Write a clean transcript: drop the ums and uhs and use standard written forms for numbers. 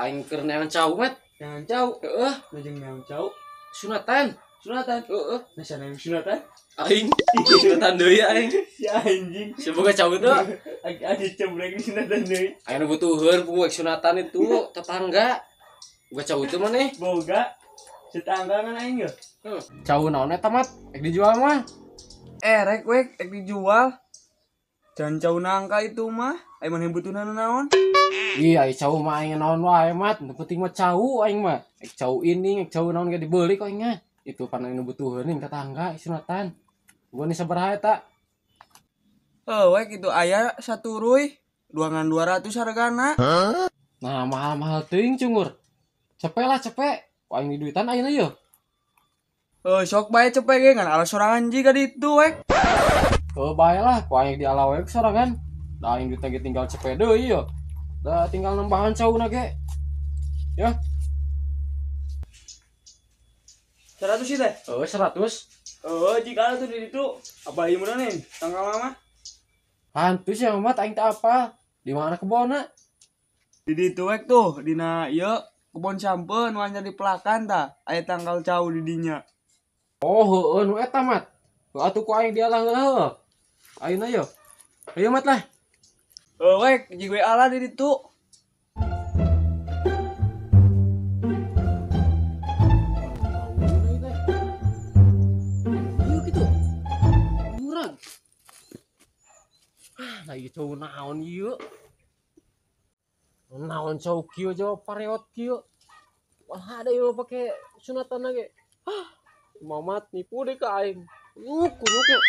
Aing keur neangan cau, Mat. Neangan cau. Heeh. Lajeng neangan cau. Sunatan. Sunatan. Heeh. Nah, sana yang sunatan? Aing sunatan deui aing. Si anjing. Semoga cau itu. Aing cembreng sunatan deui. Aing nu butuheun puguh sunatan itu tetangga. Boga cau itu maneh. Boga. Tetangga kan aing ge. Heeh. Cau naon eta, Mat? Ek dijual mah. Rek wek ek dijual. Jangan cau nangka itu mah. Aing maneh butuhna naon? Iya, ai cau mah aing naon wae, Mat. Nu penting mah cau aing mah. Ek cau ini, ek cau naon ge dibeli kok aing mah. Itu pan aing nu butuheun ning tetangga sunatan. Gua nih sabaraha eta? Oh, wek itu aya satu ruy, 200 hargana. Nah, mahal-mahal teuing cungur. Cepet lah, cepet. Ku aing diduitan ayeuna yeuh. Oh, sok bae cepet ge ngan ala sorangan jiga ditu wek. Oh, bae lah, ku aing diala we sorangan. Da aing duitna ge tinggal cepet deui yeuh. Da tinggal nambahan cauna ge. Ya. 100 sih teh? Oh, 100. Oh, jika tuh di situ apa ieu mun nih? Tanggal mama. Hantu sih Mat, aing teh apa? Di mana kebonna? Di ditu wek tuh, dina ieu kebon sampeun nu anyar dipelakan tah, aya tanggal cau di dinya. Oh, heueuh nu eta Mat. Heuh atuh ku aing dialah heula heuh. Ayeuna yeuh. Ayo Mat lah. Heuh wek, jig we ala di ditu. Ieu kitu. Murag. Ah, nah ieu cau naon ieu? Naon cau kieu jawab pareot kieu. Wah, ada ieu pake sunatan lagi. Ah, Mamat nipu deh ka aing. Kunyuk ya.